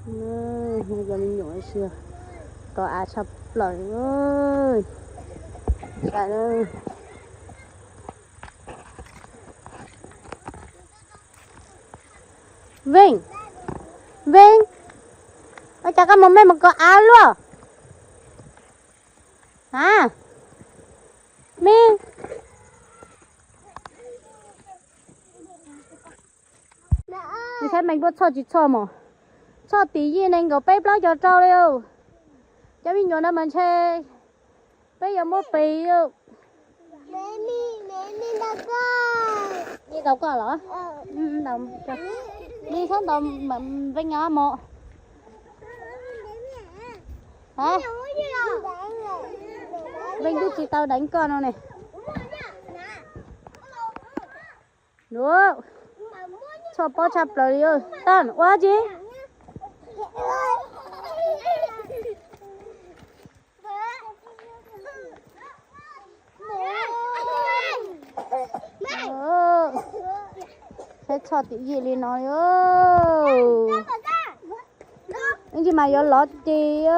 Cov me nyuam si, kov av tshaj plaws. Veej, Veej, ua cas koj mus mej mus kov av luaj? A, me, saib Meej puab txhoj tsis txhoj mog. Txhoj tim yim nees nkaum peb plaub caug rau li. Cov me nyuam no mas ntshe peb yuav muab pes. Ntaus koj los? Ntaus, ntaus Veej mog. Veej twb tsis tau deev koj no ne. Txhoj pob tshaj plaws li. Tab ua dab tsi? Saib txhoj tim yim li no li. Ib ntsis mas yuav lov ces.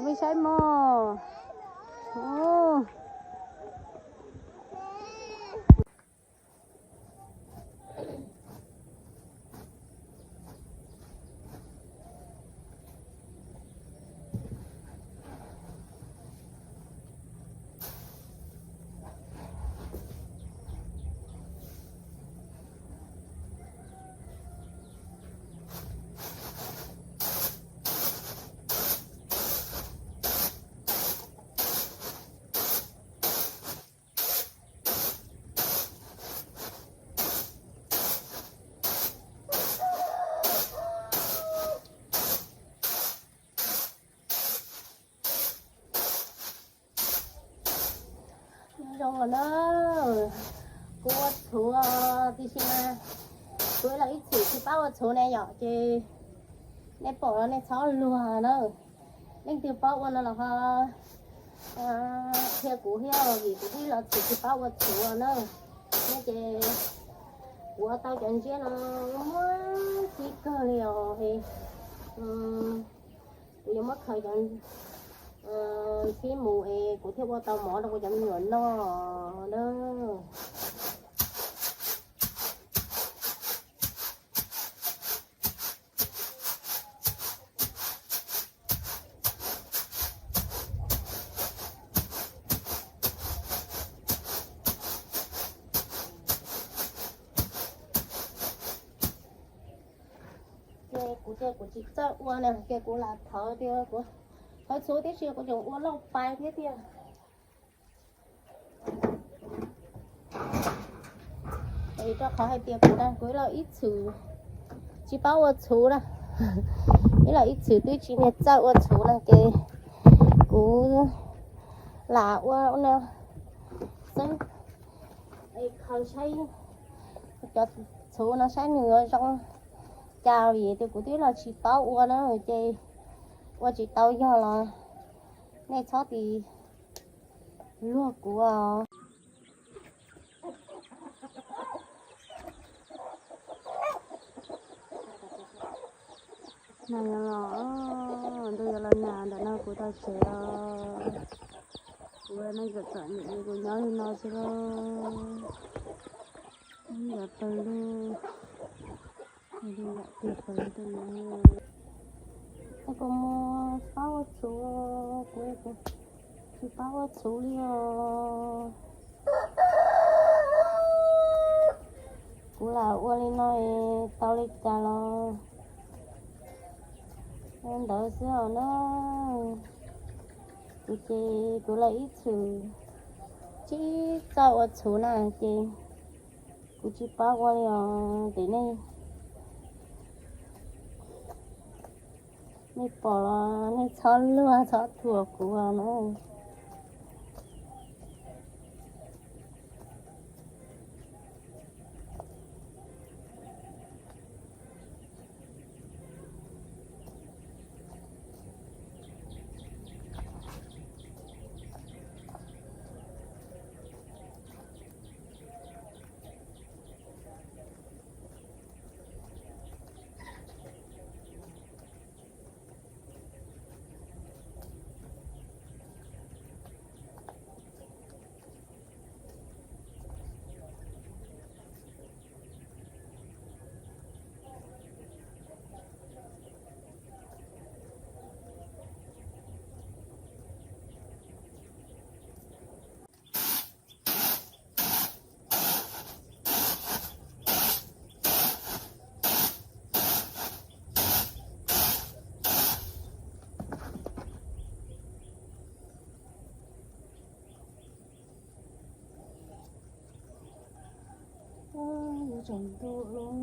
Mej saib mog. Nyob zoo os na, kuv ua txhuv tib si na, kuv ib los ib txwm tsis paub ua txhuv ne yom, ces nej pom los nej txhob luag na. Leej twg paub ua no los ho qhia kuv thiab, vim kuv ib los txwm tsis paub ua txhuv na. No ces kuv ua tau cov ntsiab no muab txib kawg li os. Kuv yuav muab khaws cov ntsiab mus es kuv thiaj ua tau mov rau kuv cov me nyuam noj na. Ces kuv ces kuv tsis txawj ua na, ces kuv lam thawv tias kuv thawv txhuv tib si, kuv tseem ua lauj pais thiab tiag. Rau qhov hais tias kuv, kuv ib los ib txwm tsis paub ua txhuv na, ib los ib txwm twb tsis niag txawj ua txhuv na, ces kuv lam ua no xwb, khaws saib cov txhuv no saib nws yuav zoo cas, vim tias kuv twb los tsis paub ua na, ces ua tsis tau yog los nej txhob tis luag kuv os. Nag yuav los, ntuj yuav los nag, ntawm no kuv tau tsev os. Kuv neej txom txom nyem, kuv nyob li no xwb lauj. Yam pawg lug, yam pawg lug tej no. Kuv mus paub ua txhuv, kuv tsis paub ua txhuv li os. Kuv lam ua li no es tau li cas los ua ntawd xwb os na. Kuv ces kuv los ib txwm tsis txawj ua txhuv na, ces kuv tsis paub ua li os. Ces nej, nej pom los nej txhob luag txhob thuam kuv os na. Tsaus ntuj lawm.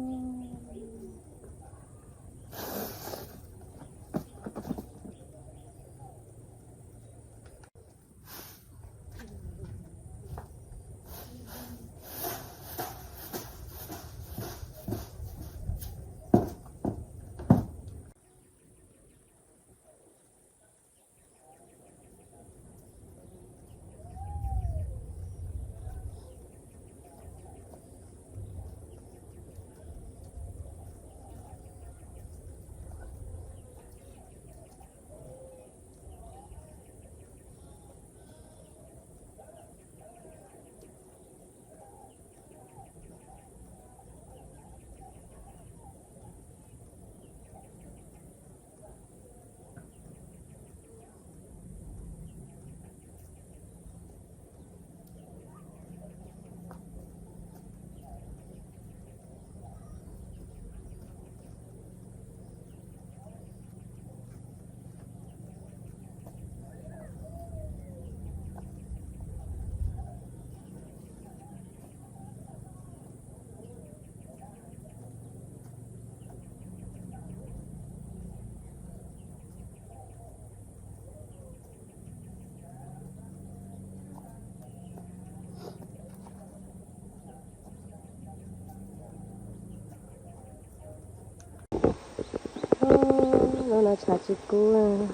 Lub no tshav tsis kub,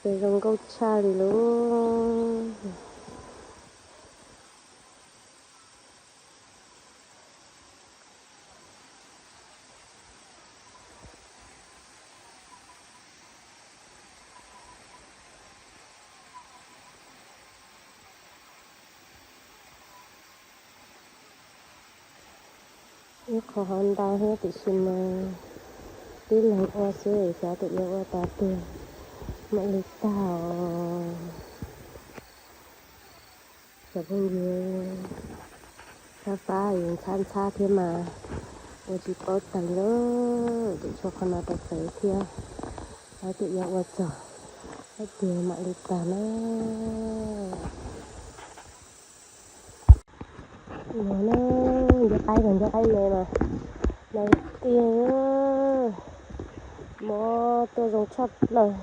ces zoo nkauj tshaj li lub. Ib qho hauv ntau thiab tiam sis mas tib leeg ua xwb xyov tus yuav ua tau tiag. Mam li tag os. Cov phooj ywg, fab fab es ntxhab ntxhab thiab mas ua tsis paub teev lawm, ces tshuav qhov no rau txawv thiab. Fab tias yuav ua txog, fab tias mam li tag na. No na, ncuav qaib, ncuav qaib me mas ntau tiag, mob tuaj zoo tshaj plaws.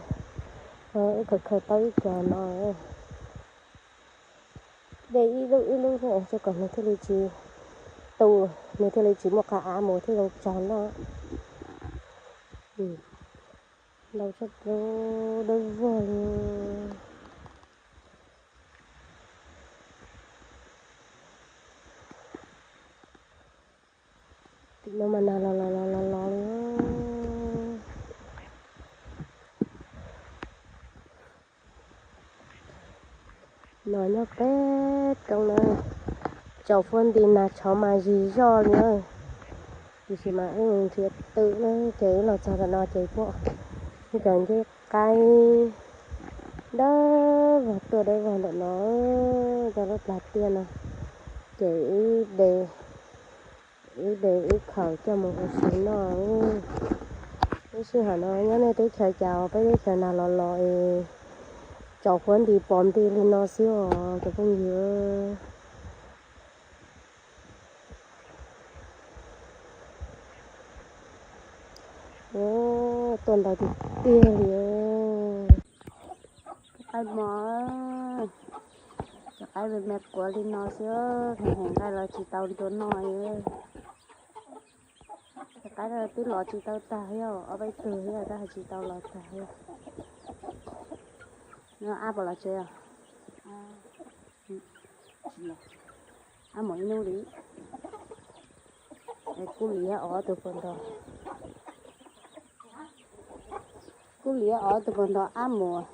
Wb khaws khaws tau ib co no. De ib lub ib lub thiab, rau kom nws thiaj li tsis tu, nws thiaj li tsis muaj qab av mus thiaj zoo tsaug noj. Ntau tshaj plaws, dawb vog li. Tim no mas nag los los los los los li. No nyob peb roob na, tsaus fuab nti nag tshov mas zig zog li. Tiam sis mas wb nrhiav twm na, ces wb los txog ntawm no ces pom ib co ncej qaib dawb vog tuaj dawb vog ntawm no, cov lub plag tiaj no, ces wb de, wb de wb khaws coj mus ua si noj. Lub sij hawm no nyob nej teb chaws cas, peb teb chaws nag los los es tsaus fuab nti pom nti li no xwb os cov phooj ywg. Tuaj ntau tiag tiag li. Qaib mos, cov qaib me me quav li no xwb, heev heev nqaij los tsis tau ntua noj. Cov qaib no twb los tsis tau tag thiab, ob peb tug thiab tab sis tsis tau los tag thiab. Ab puas los tsev os? Ab mus ib hnub li. Kub liam ob tug puas nto, kub liam ob tug puas nto ab mus.